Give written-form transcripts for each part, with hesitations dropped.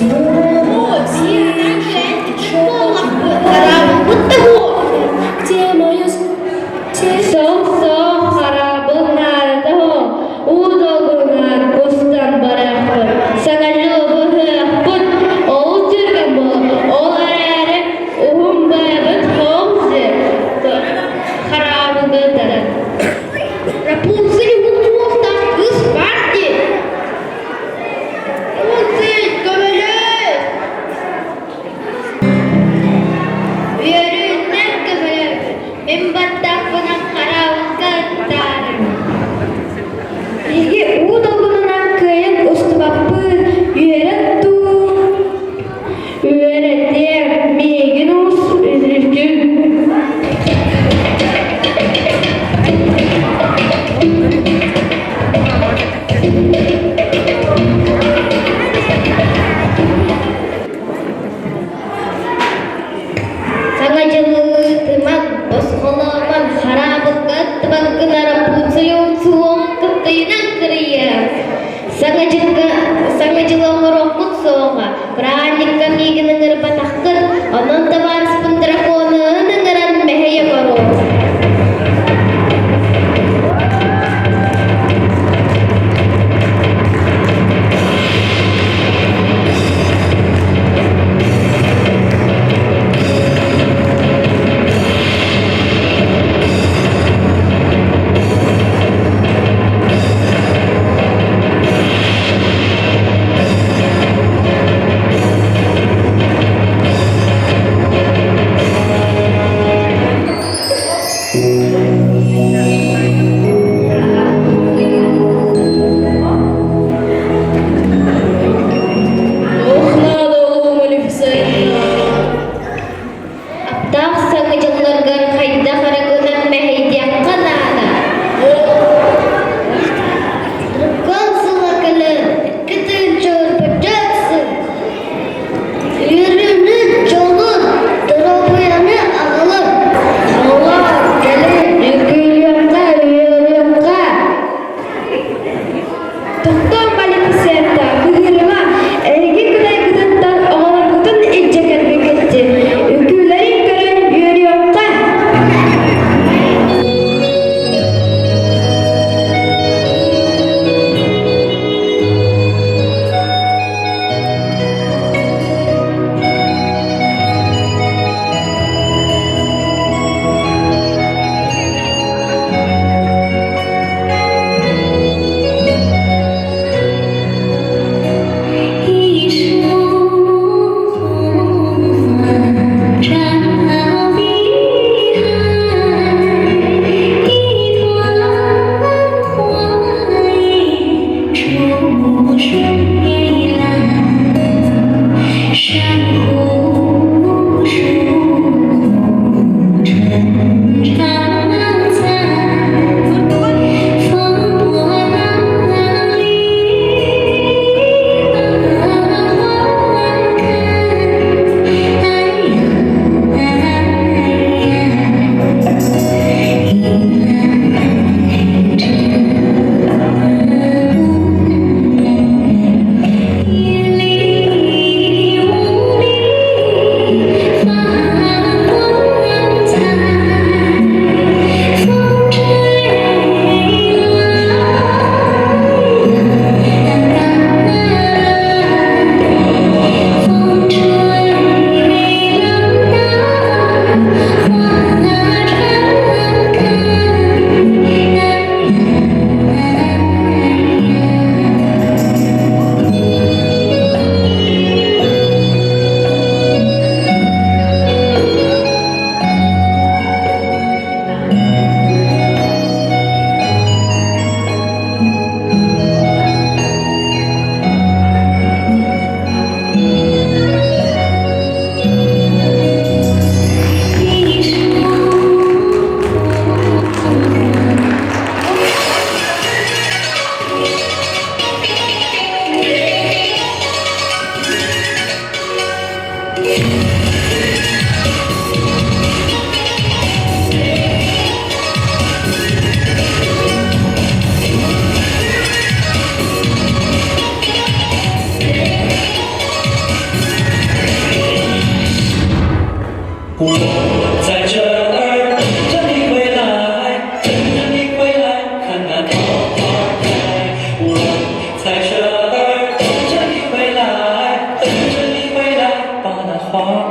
О, Хараабылбыт да Где мое Соҥ-соҥ хараабыл наадата суох, уу долгунар устан барыахпыт, Саҥа дьылы быһыахпыт, олус түргэн буолуо, ол эрээри уһун быабыт хоҥ-сир хараабылга ыытарын. Рапунцель уһун суостаах кыыс баар дии. Рапунцель, көмөлөс! Үөрүүннэн көмөлөһөбүн. Мин баттахпынан хараабылга ыттаарым. Биһиги уу долгунунан кыайан устубаппыт, үөрэн дуу, үөрэтиэм, миигин уус үтүн. Саҥа дьылы ыытымаҥ, босхолоомоҥ, хараабылга ыттыбат гына Рапунцель суоҕун кыптыйынан кырыйыа. Саҥа дьылга Саҥа дьылы оҥоруохпут суоҕа, бырааһынньыкка миигин ыҥырбатаххыт, онон табаарыспын драконы ыҥыран мэһэй оҥоруом.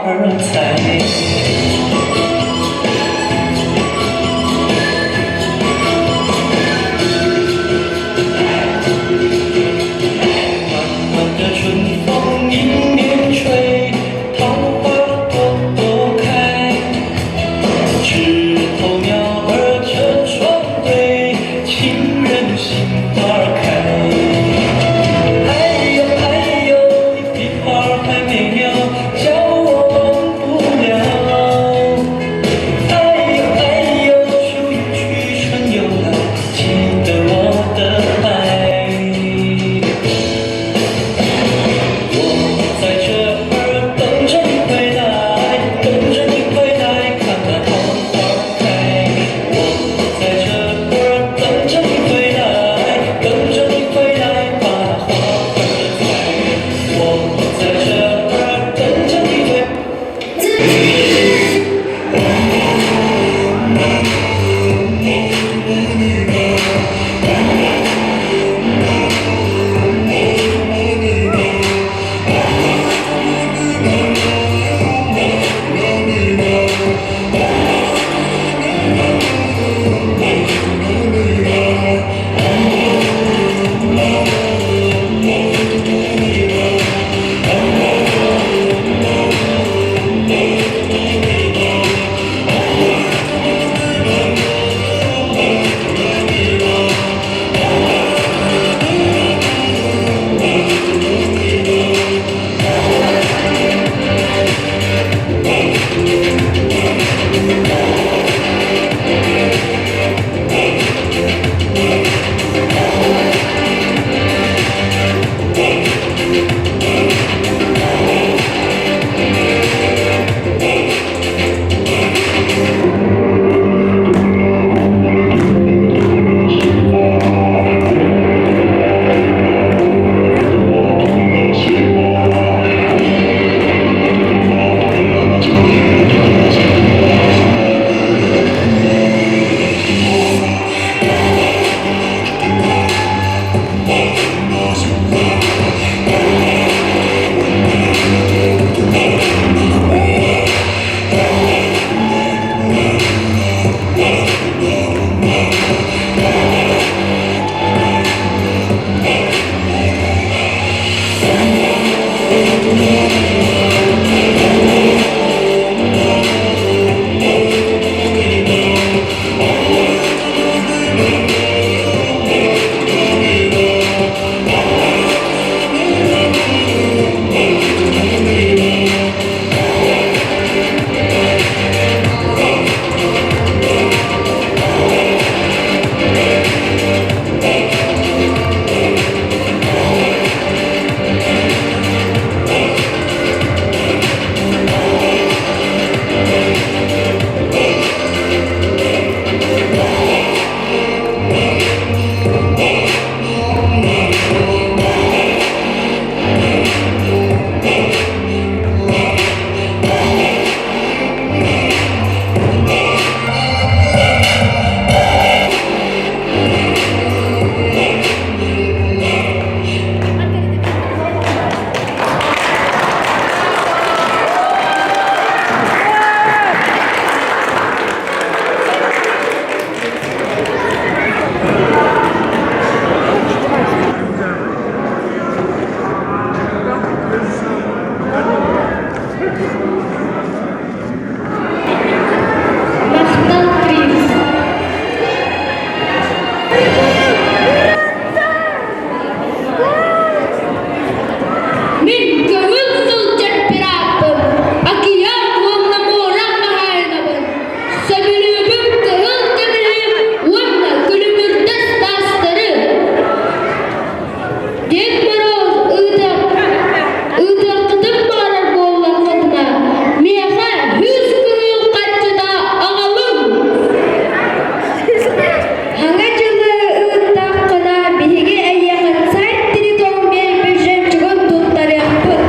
儿采。暖暖的春风迎面吹，桃花朵朵开。枝头鸟儿成双对，情人心花开。哎呦哎呦，你比花儿还美妙，叫我忘不了。哎呦哎呦，秋一去春又来，记得我的爱。我在这儿等着你回来，等着你回来看那桃花开。我在这儿等着你回来，等着你回来把那花儿采。我在这儿等着你回。Махтал Крис! Мин көҥүл сылдьар пираппын, океан уонна муора хаһаайынабын. Сөбүлүүбүн кыһыл көмүһү уонна күлүмүрдэс таастары. Дед Мороз ыытыаххытын баҕарар буоллаххытына, миэхэ үс кыһыл харчыта аҕалыҥ. Саҥа дьылы ыыттаххына, биһиги эйиэхэ царь Тритон биэрбит жемчугун туттарыахпыт.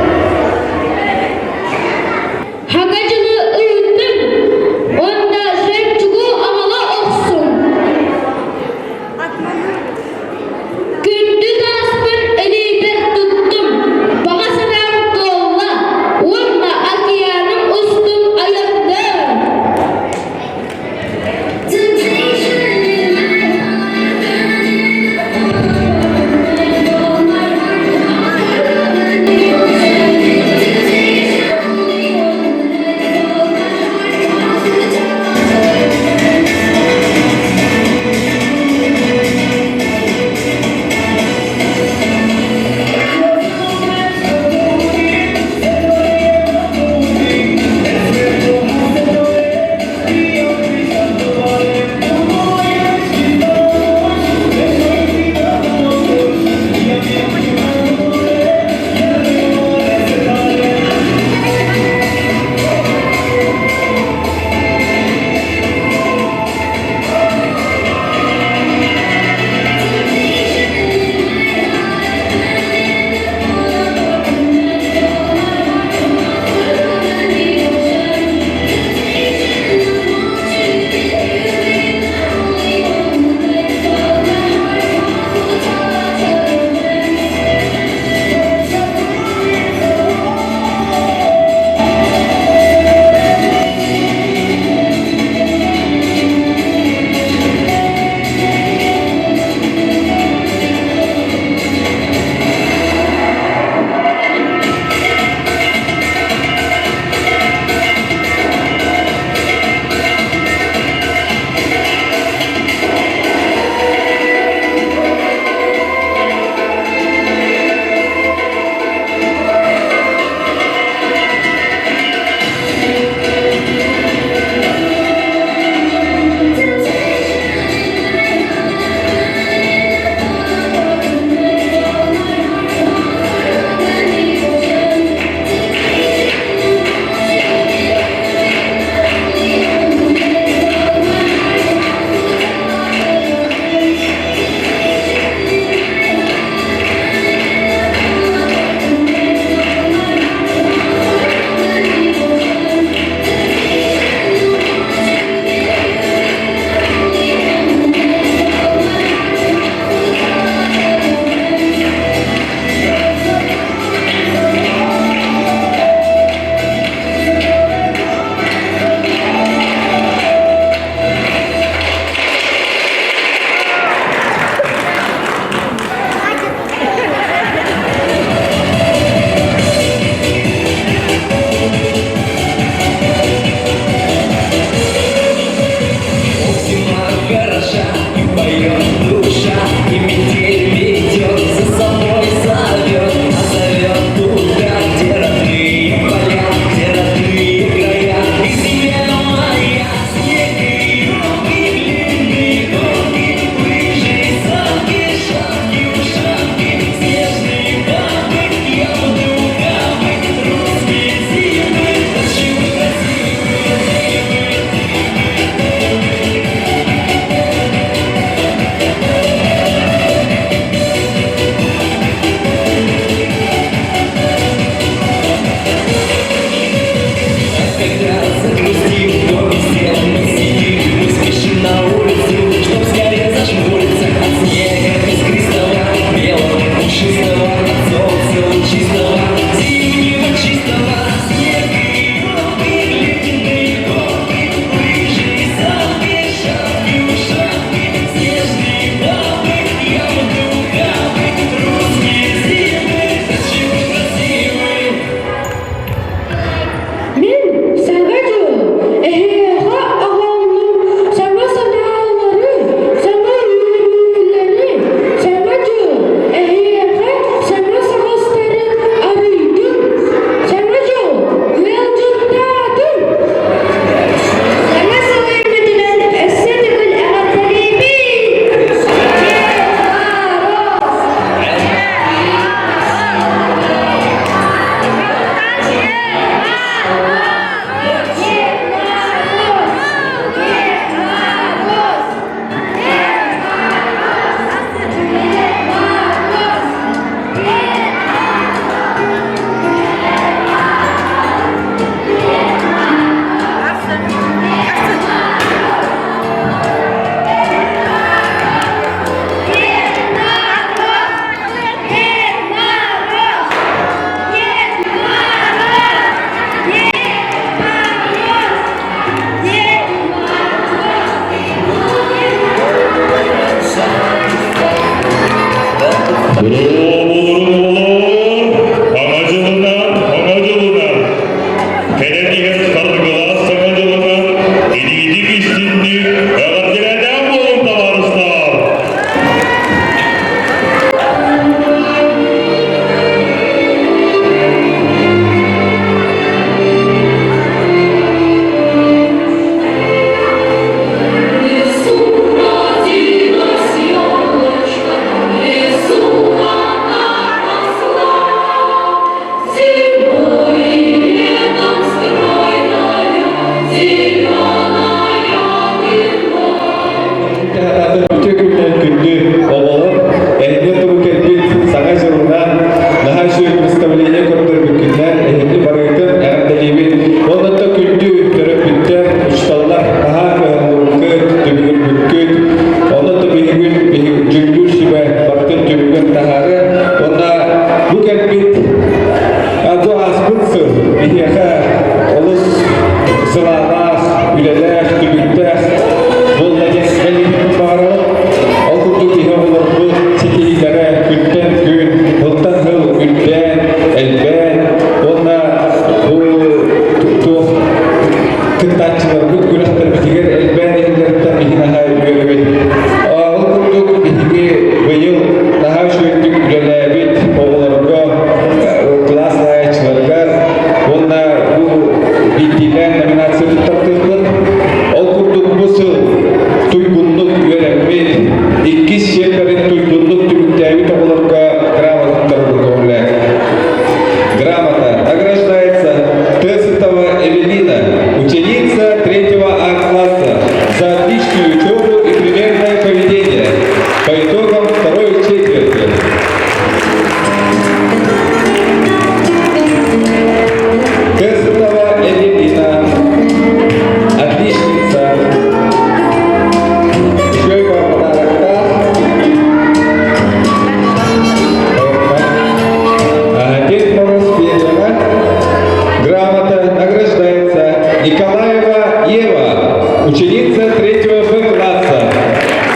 Ученица третьего Б класса.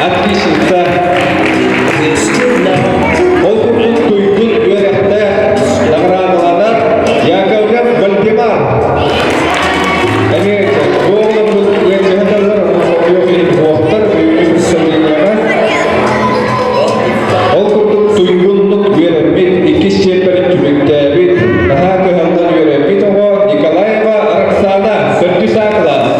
Отличница. Ол курдук туйгун үөрэхтээх наҕараадаланар Яковлев Вальдемар. Эмиэ бу оҕолорбут ыалдьыһаталлар, хомойуох иһин суохтар, бүгүҥҥү представлениеҕа. Ол курдук туйгуннук үөрэммит, иккис чиэппэрин түмүктээбит, наһаа кыһаллан үөрэммит оҕо Николаева Роксана, төрдүс А кылаас.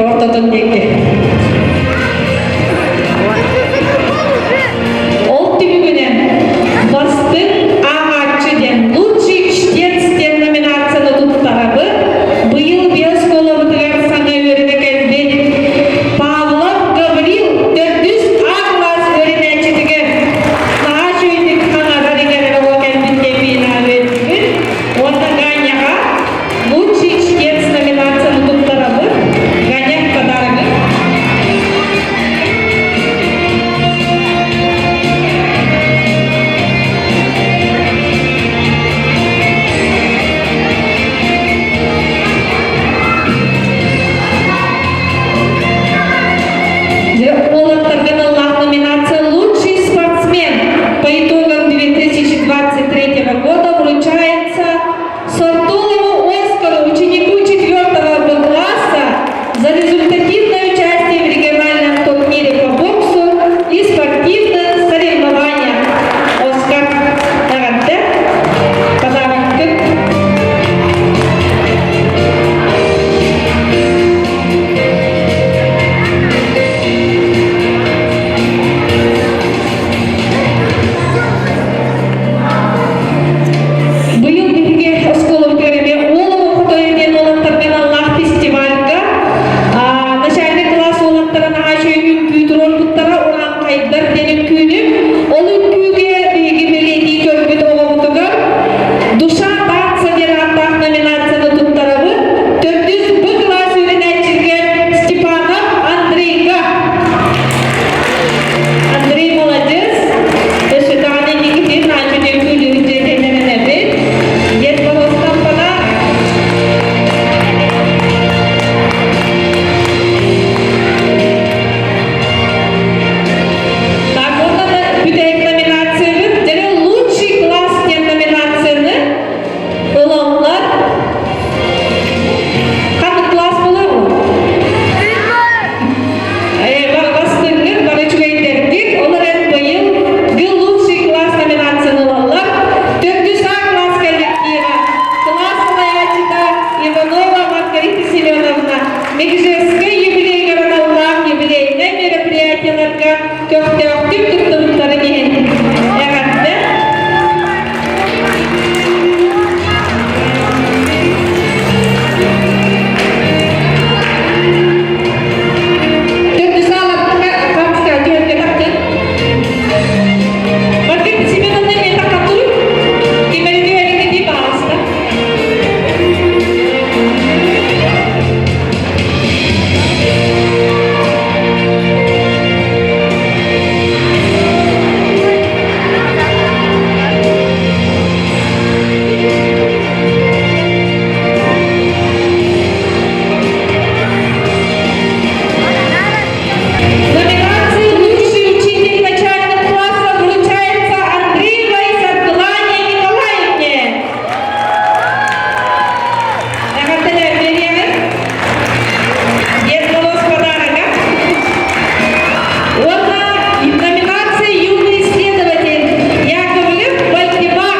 ортотун диэки. Ол түмүгүнэн бастыҥ ааҕааччы диэн лучший чтец диэн номинацияны туттарабыт. Быйыл биэс оскуолабытыгар саҥа үөрэнэ кэлбит Павлов Гаврил төрдүс А кылаас үөрэнээччитигэр наһаа үчүгэйдик хаҥарар иҥэрэр оҕо кэлбит диэн биһирэбит. Уонна Ганяҕа лучший чтец номинацияны туттарабыт. Ганя подарогы. Уолаттарга аналлаах номинация «Лучший спортсмен» по итогам 2023 года вручается Сортолову Оскару, ученику 4 Б класса, за результативное участие в региональном турнире по боксу и спортивных соревнованиях. Оскар, эҕэрдэ, подароккын. Быйыл биһиги оскуолабытыгар эмиэ Уолова хотойо диэн уолаттарга аналлаах фестивальга начальный класс уолаттара наһаа үчүгэй үҥкүү туруорбуттара урааҥхайдар диэн үҥкүүнү. Ол үҥкүүгэ биһиги бэлиэтии көрбүт оҕобутугар Душа танца диэн ааттаах номинацияны туттарабыт. Төрдүс Б кылаас үөрэнээччитигэр Степанов Андрейга. Андрей молодец. Өссө даҕаны инникитин аанчы үҥкүүлүүр дьиэтэнэрэнэбит. Дед Морозтан подарок. Так, вот она бүтэһик номинациябыт. Дьэ, лучший класс диэн номинацияны ылаллар. Ханнык класс буолар Бастыҥҥыт, бары үчүгэйдэргит, ол эрэн быйыл Гыл лучший класс номинацияны ылаллар. Төрдүс А класс коллектива, кылаас салайааччыта Иванова Маргарита Семеновна Мегежевскэй юбилейга аналлаах юбилейнай мероприятиеларга көхтөөхтүк кыттыбыттарын иһин эҕэрдэ. Төрдүс аалаттаха хамска түһэргэ Маргарита Семеновна мен таққаттыру. Кимери түһэринге дии баҕаста. Номинация «Лучший учитель начальных классов» вручается Андреевой Саргылане Николаевне. Эҕэрдэлэр биэриэҕиҥ. Дед Мороз подарога. Уонна номинация «Юный исследователь» Яковлев Вальдемар.